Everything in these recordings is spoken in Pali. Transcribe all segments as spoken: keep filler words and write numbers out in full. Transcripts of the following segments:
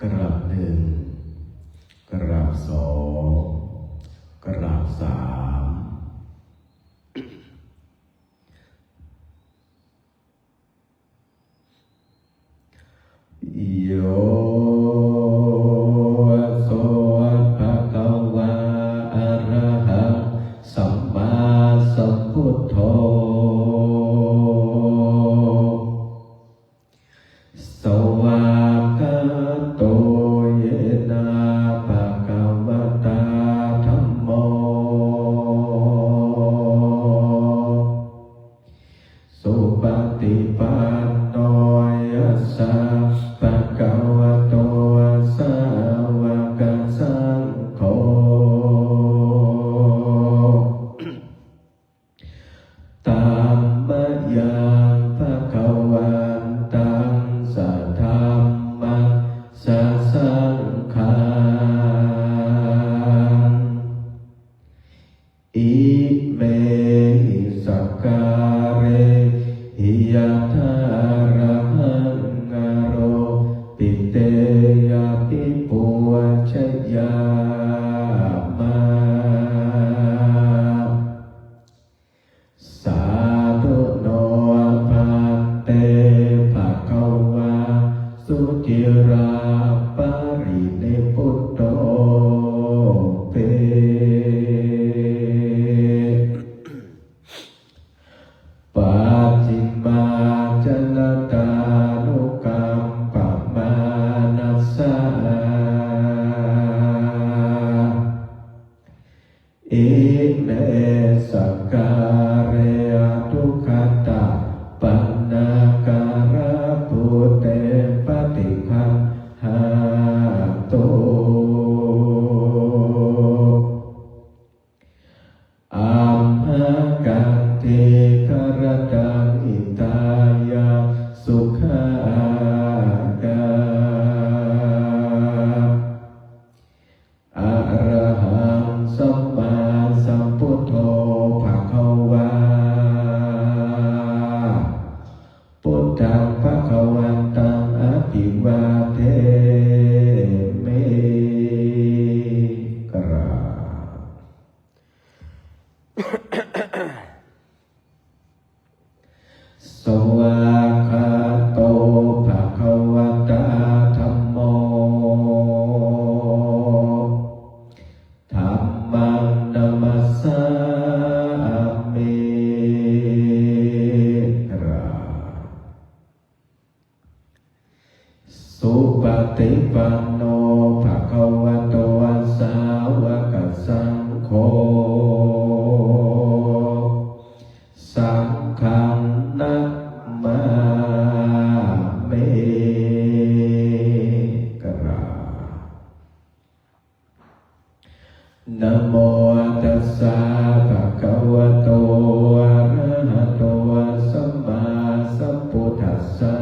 กราบหนึ่ง กราบสอง กราบสาม Yo so bhagavā arahaṃ sammāsambuddho svākkhāto yena bhagavatā dhammo supaṭipanno yassa bhagavato sāvakasaṅgho tammayaṃ bhagavantaṃ sadhammaṃ sasaṅghaṃ imehi sakkārehi yathārahaṃ āropitehi abhipūjayāma. Sādhu no bhante bhagavā suciraparinibbutopi pacchimājanatānukampamānasā ime sakkāre anuggatapaṇṇākārabhūte paṭiggaṇhātu amhākaṃ dīgharattaṃ hitāya sukhāya. Arahaṃ sammāsambuddho bhagavā, buddhaṃ bhagavantaṃ abhivādemi. กราบ Svākkhāto bhagavatā dhammo, dhammaṃ namassāmi. กราบ Supaṭipanno bhagavato sāvakasaṅgho, saṅghaṃ namāmi. กราบ Namo tassa bhagavato arahato sammāsambuddhassa.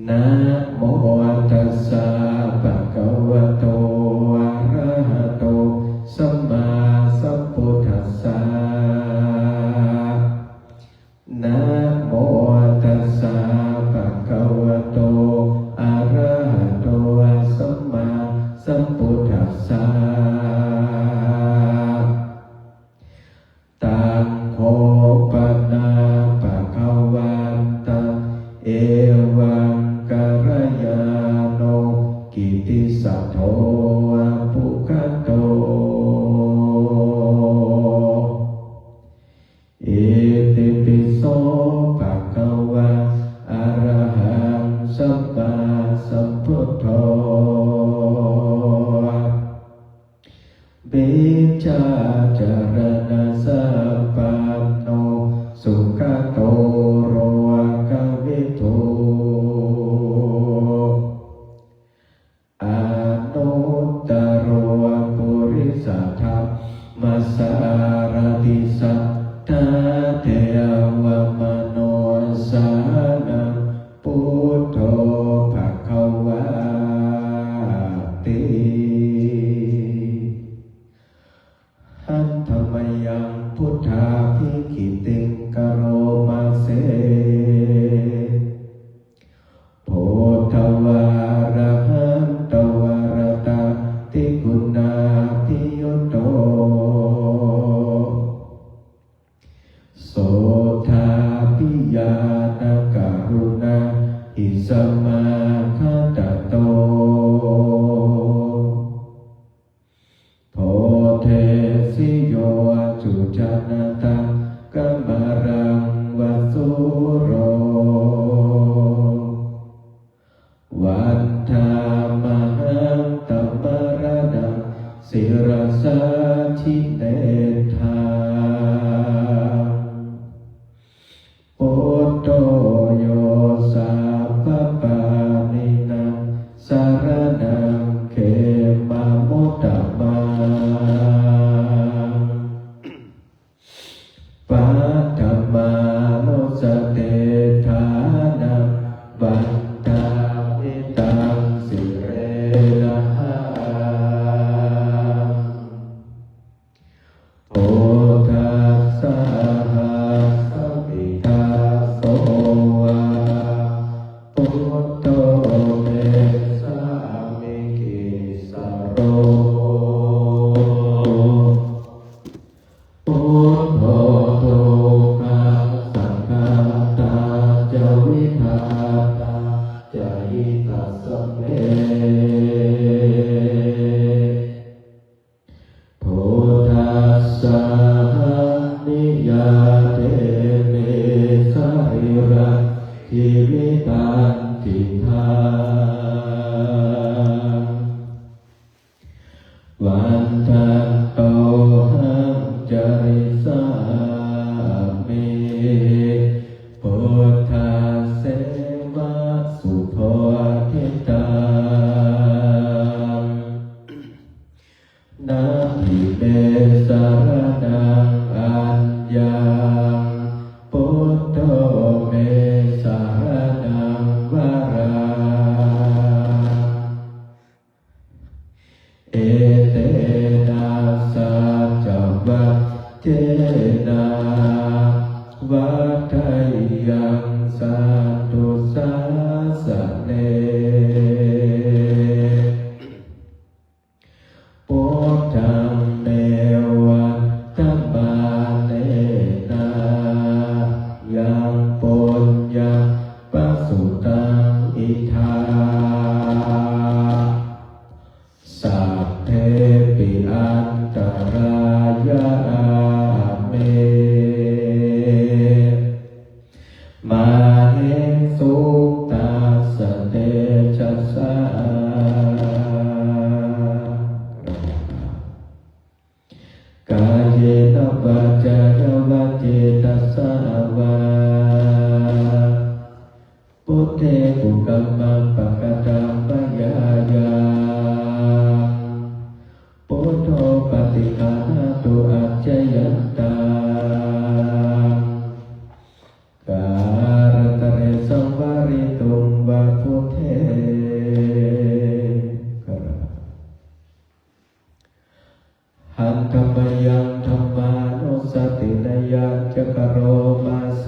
Namo tassa bhagavato arahato sammāsambuddhassa. Namo tassa bhagavato arahato sammāsambuddhassa. Taṃ kho pana bhagavantaṃ evaṃ kalyāṇo kittisaddo abbhuggato. Itipi so bhagavā arahaṃ sammāsambuddho vijjācaraṇasampanno sugato lokavidū anuttaro purisadammasārathi satthā devamanussānaṃ buddho bhagavāti. Handa mayaṃ buddhābhigītiṃ karoma se. Buddho ñāṇakaruṇāhi samāgatatto, bodhesi yo sujanataṃ kamalaṃ va sūro, vandāmahaṃ taṃ māranaṃ sirasā jinendaṃ. Buddho yo sabbapāṇīnaṃ saraṇaṃ khemamuttamaṃ. Paṭhamānussatiṭṭhānaṃ vandāmi taṃ sirenahaṃ. Buddhassāhasmi dāso va, buddho me sāmikissaro. Buddho dukkhassa ghātā ca vidhātā ca hitassa me. Buddhassāhaṃ niyyādemi sarīrañjīvitañcidaṃ. Vandantohaṃ carissāmi buddhasseva subodhitaṃ. Natthi me saraṇaṃ aññaṃ, buddho me saraṇaṃ varaṃ. Etena saccavajjena vaḍḍheyyaṃ satthu sāsane. Buddhaṃ me vandamānena yaṃ puññaṃ pasutaṃ idha, sabbepi antarāyā me, māhesuṃ tassa tejasā. กายเยนะ วาจายะ วะ เจตสะ วา พุทเท กุ กัม มัง ปะ กะ ตัง มะ ยา ยัง พุทโธ ปะ ฏิ กะ หะ ตุ อัจ จะ ยัน ตัง กา ลัน ตะ เร สัง วา ริ ตุง วา พุทเท กะ ระ หัน ธัม มะ ยัง ธัม มา นุ ส ติ นะ ยัง จะ กะ โร มะ เส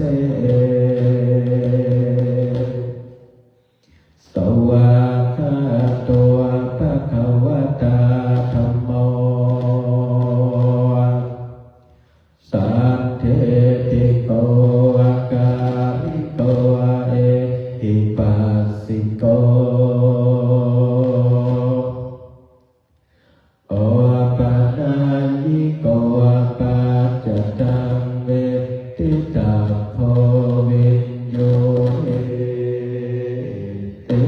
ส วาก ขา โต ภะ คะ วะ ตา ธัม โม สัน ทิ ฏ ฐิ โก อะ กา ลิ โก อะ เอ หิ ปัส สิ โก โอ ปะ นะ ยิ โก อะ ปัจจะ ตัง เว ทิ ตา โพ วิ ญญู หิ ติ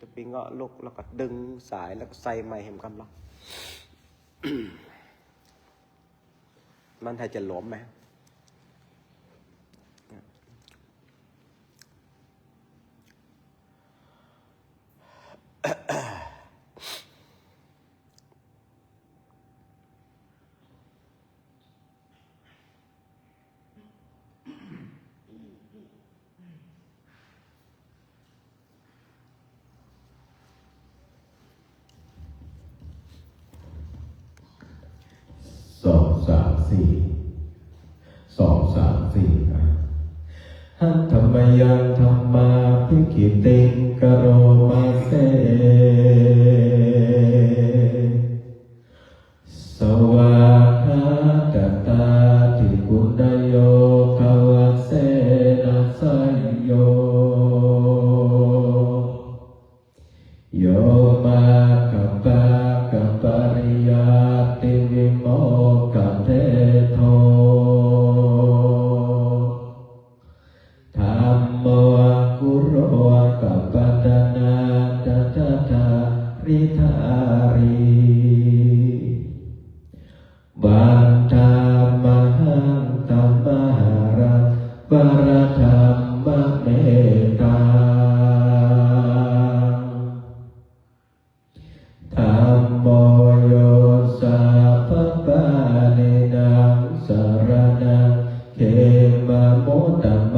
จะไปเงาะลูกแล้วก็ดึงสายแล้วก็ใส่ไมค์ให้มันกำลัง มันให้จะหลวมไหม สองสามสี่ สองสามสี่ นะ หัน ธัม มะ ยัง ธัม มา ภิ กิต ติง กะ โร มะ เส ส วาก ขา ตะ ตา ทิ กุ ณ khemamuttamaṃ.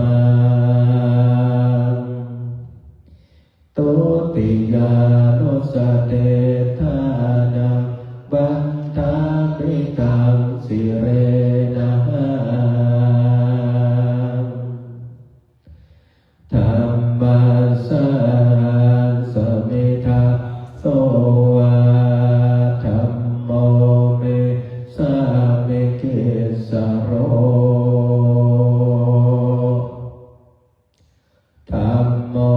Dutiyānussatiṭṭhānaṃ vandāmi taṃ sirenahaṃ. Dhammassahaṃ samijjhāto vā, dhammo me sāmikissaro. Dhammo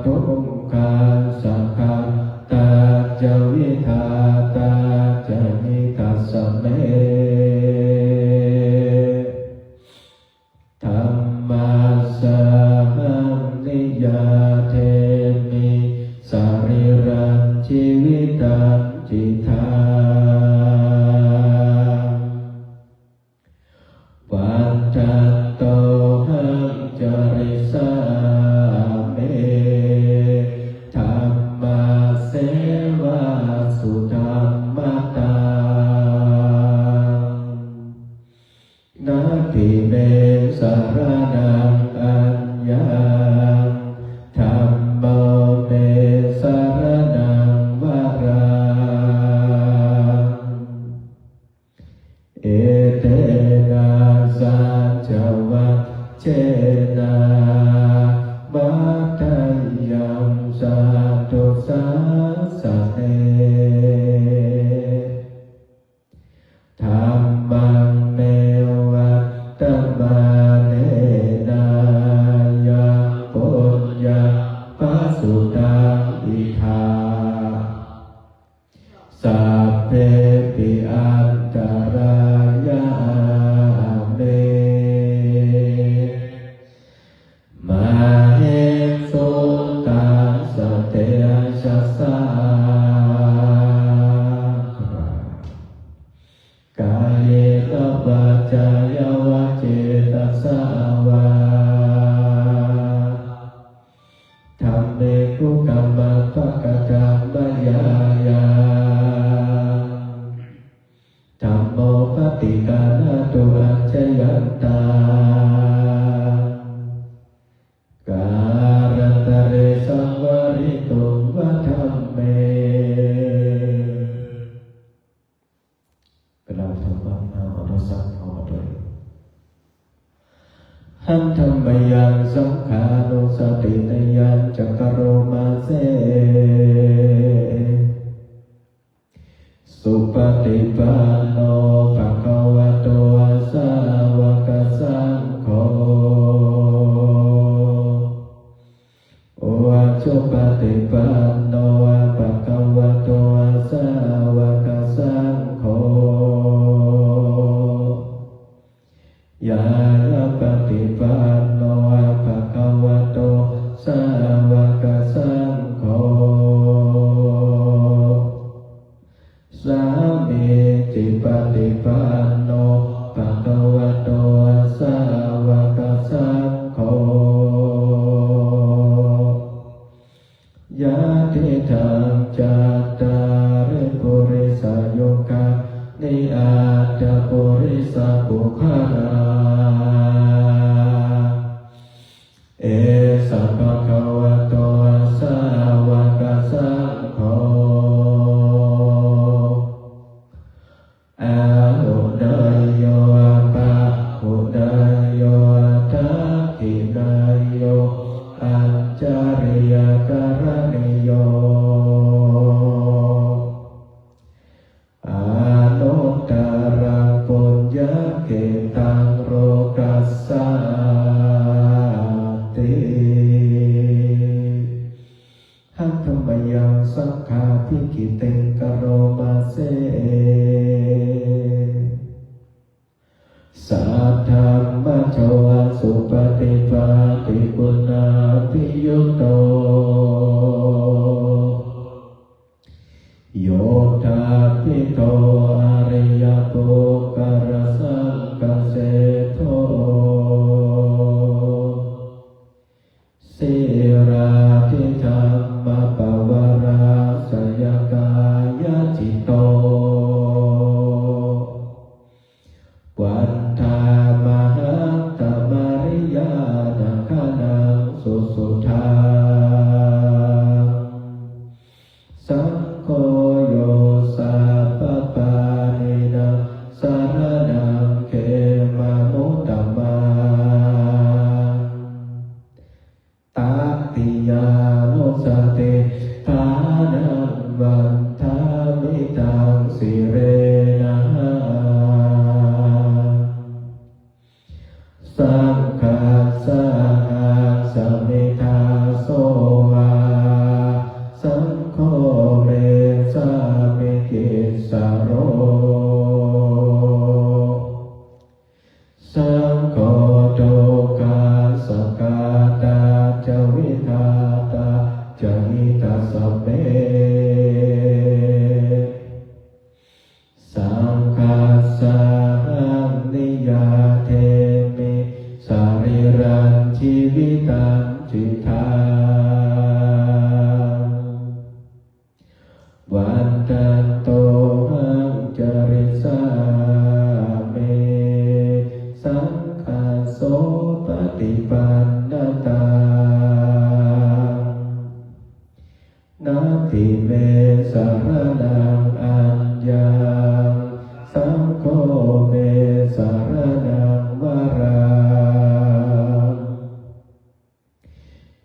dukkhassa ghātā ca vidhātā ca hitassa me. Dhammassahaṃ niyyādemi sarīrañjīvitañcidaṃ. Vandantohaṃ carissāmi dhammasseva sudhammataṃ. Natthi me saraṇaṃ aññaṃ, dhammo me saraṇaṃ varaṃ. Etena saccavajjena vaḍḍheyyaṃ satthu sāsane. Dhammaṃ me vaḍḍhamānena yaṃ puññaṃ pasutaṃ idha, sabbepi antarāyā me māhesuṃ tassa tejasā. Kāyena vācāya va cetasā vā, dhamme kukammaṃ pakataṃ mayā yaṃ, dhammo paṭiggaṇhatu accayantaṃ, kālantare saṃvarituṃ va dhamme. กล่าวธรรมะนำเอารสสังขารด้วย Handa mayaṃ saṅghānussatinayañca karoma se. Supaṭipanno bhagavato sāvakasaṅgho, ujupaṭipanno bhagavato sāvakasaṅgho, ñāyapaṭipanno bhagavato sāvakasaṅgho, sāmīcipaṭipanno bhagavato sāvakasaṅgho, yadidaṃ cattāri purisayugāni aṭṭha purisapuggalā, esa bhagavato sāvakasaṅgho, āhuneyyo pāhuneyyo dakkhiṇeyyo añjalikaraṇīyo, anuttaraṃ puññakkhettaṃ lokassāti. Handa mayaṃ saṅghābhigītiṃ karoma se. Saddhammajo supaṭibhāti guṇābhiyutto, yoṭṭhābbidho ariyapuggalasaṅghaseṭṭho, sīlādidhammapavarāsayakāyacitto, vandāmahaṃ Adhigatemi sarīrañjīvitañcidaṃ. Vandantohaṃ carissāmi saṅghassopaṭipannataṃ. Natthi me saraṇaṃ aññaṃ, saṅgho me saraṇaṃ varaṃ.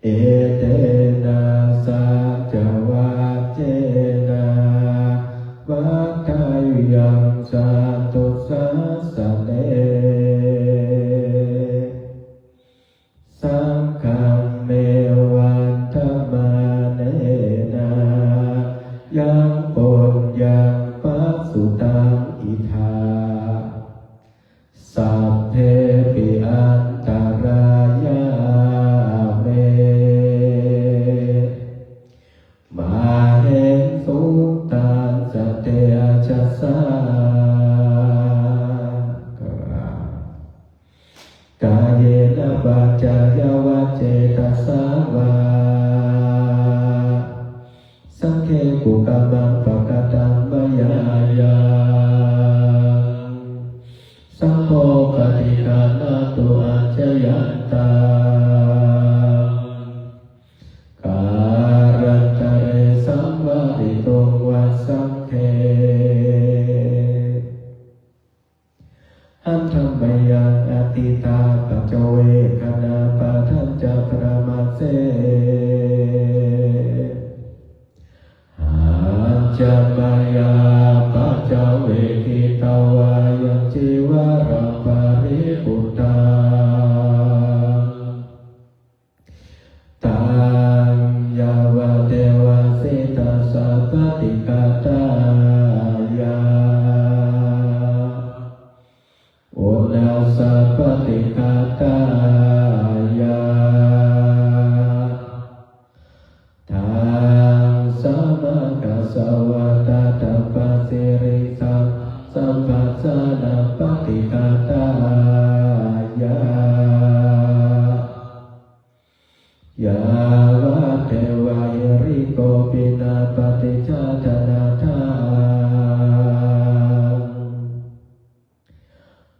Etena saccavajjena vaḍḍheyyaṃ satthu sāsane. Saṅghaṃ me vandamānena yaṃ puññaṃ pasutaṃ idha, sabbepi antarāyā me māhesuṃ tassa tejasā. Kāyena vācāya va cetasā vā, saṅghe kukammaṃ pakataṃ mayā yaṃ, saṅgho paṭiggaṇhatu accayantaṃ, kālantare saṃvarituṃ va saṅghe. Handa mayaṃ ādittāpaccavekkhanapaddhañca paṭhamase. Handa mayā paccavekkhitvā yaṃ cīvaraṃ paribhuttaṃ, taṃ yāvadeva sītassa paṭighātāya, uṇhassa paṭighātāya, taṃ samaggassa va tattha pasiriṃsa samphassāna paṭighātāya, yāvadeva hirikopinapaṭicchādanatthaṃ.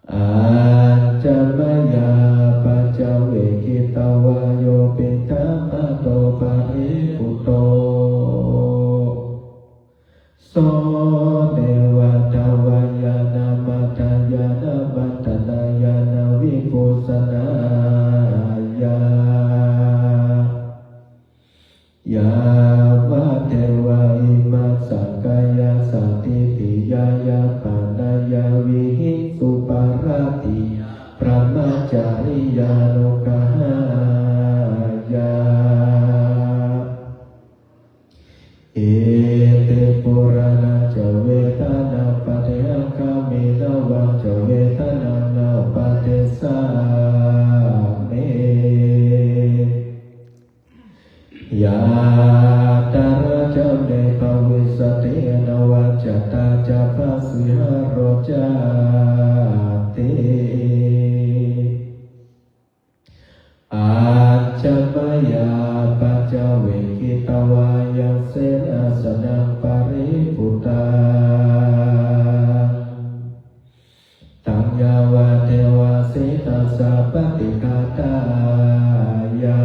Handa mayā paccavekkhitvā yo piṇḍapāto paribhutto, so neva davāya na madāya na maṇḍanāya na vibhūsanāya, yāvadeva imassa kāyassa ṭhitiyā yāpanāya vihiṃsuparatiyā brahmacariyānuggahāya. Iti purāṇañca vedanapaṭihaṅkhāmi navañca vedananupaṭissāmi. Yātrā ca me bhavissati anavajjatā ca bhāsiharo cāti. Handa mayā paccavekkhitvā yaṃ senāsanaṃ paribhuttaṃ, taṃ yāvadeva sītassa paṭighātāya,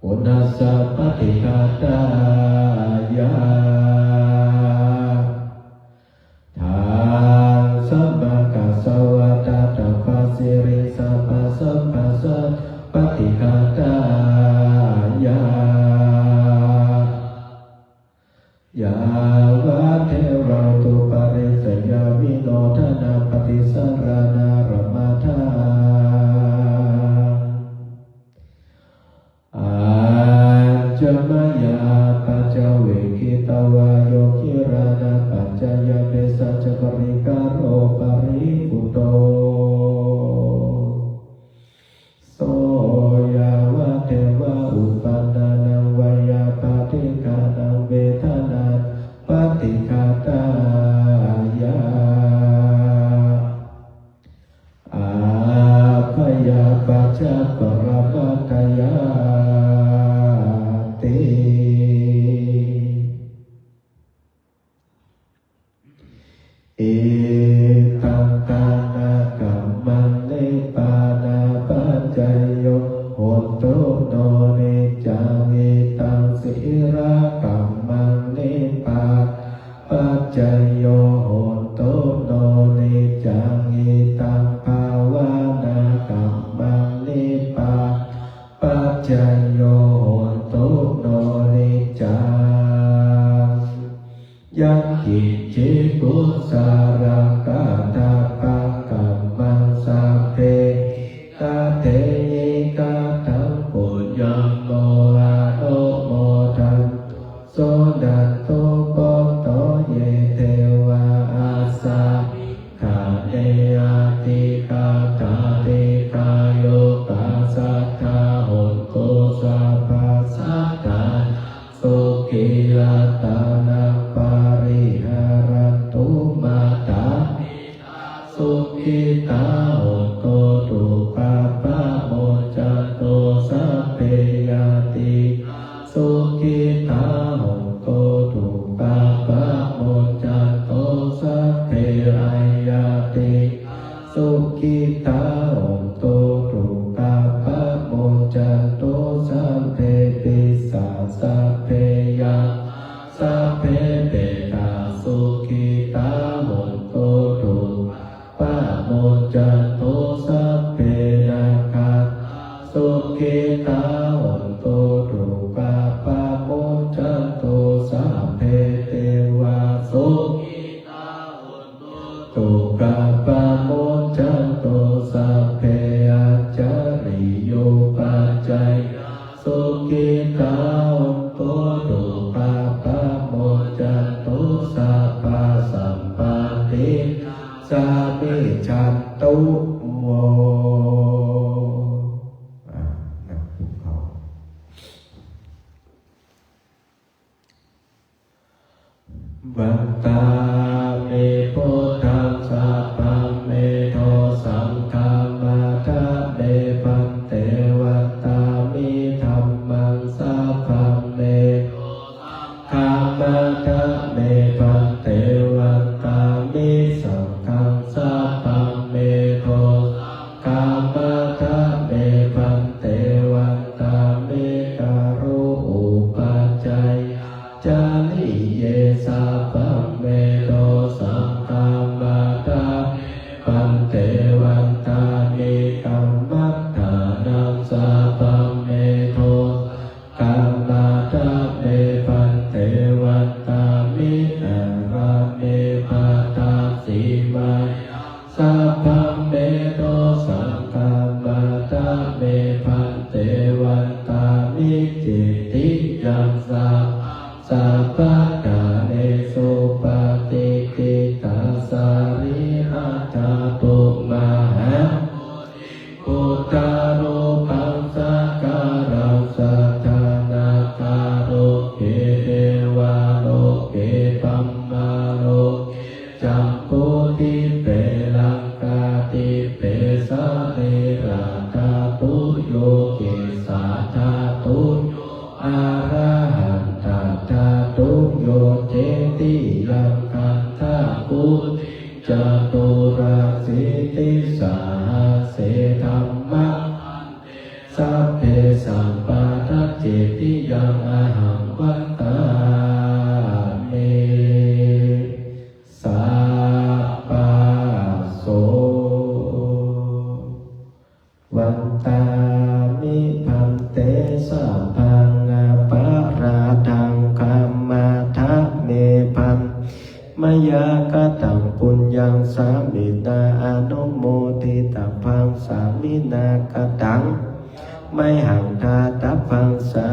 uṇhassa paṭighātāya, taṃ samaggassa va tattha pasiriṃsa samphassāna paṭighātāya, yāvadeva utuparissayavinodanapaṭisaraṇārammatthaṃ. Handa mayā paccavekkhitvā yo gilānapaccayabhesajjaparikkhāro paribhutto, so yāvadeva uppannānaṃ veyyābādhikānaṃ vedanānaṃ paṭighātāya, pacca paramatthayāti. Idaṃ dānakammaṃ nibbānapaccayo hotu no niccaṃ. Idaṃ sīlakammaṃ nibbānapaccayo hotu no niccaṃ. Idaṃ bhāvanākammaṃ nibbānapaccayo hotu no niccaṃ. Yaṅkiñci kusalaṃ kattabbaṃ kammaṃ sabbehi katehi kataṃ puññaṃ no anumodantu suṇantu bhonto ye devā asmiṃ ṭhāne adhigatā dīghāyukā sadā hontu sabbasattānaṃ sukhī attānaṃ pariharantu mātā sukhitā hontu dukkhā pamuñcantu sabbe ñātikā sukhitā hontu dukkhā pamuñcantu sabbe aññātikā sukhitā hontu dukkhā pamuñcantu sabbe pisā sabbe yakkha sabbe petā sukhitā hontu dukkhā pamuñcantu sabbe nakkhattā sukhitā hontu dukkhā pamuñcantu sabbe devā sukhitā hontu dukkhā pamuñcantu sabbe ācariyūpaññāya sukhitā hontu dukkhā pamuñcantu sabbasampattī samijjhantu vo. อ่า นั่งคุกเข่า Vandāmi buddhaṃ sabbaṃ me dosaṃ khamatha me bhante. Vandāmi dhammaṃ sabbaṃ me dosaṃ khamatha me bhante. Vandāmi saṅghaṃ sabbaṃ me dosaṃ khamatha me bhante. Vandāmi gurūpajjhāyā cariye sabbaṃ me dosaṃ khamatha me bhante. Vandāmi kammaṭṭhānaṃ sabbaṃ me dosaṃ khamatha me bhante. Vandāmi ārāme paṭhasimāya sabbaṃ me dosaṃ khamatha me bhante. Vandāmi cetiyaṃ sabbaṃ sabbaṭṭhānesu patiṭṭhitā sarīradhātu mahābodhiṃ buddharūpaṃ sakalaṃ sadā nāgaloke devaloke brahmaloke jambudīpe laṅkādīpe sarīradhātuyo kesādhātuyo arahantādhātuyo cetiyaṃ gandhakuṭiṃ caturāsītisahasсе dhammakkhandhe sabbesaṃ paṭhacetiyaṃ ahaṃ vandāmi sabbaso. Vandāmi bhante sabbaṃ aparādhaṃ khamatha me bhante. Mayā kataṃ puññaṃ sāminā anumoditabbaṃ, sāminā kataṃ mayhaṃ dātabbaṃ, sā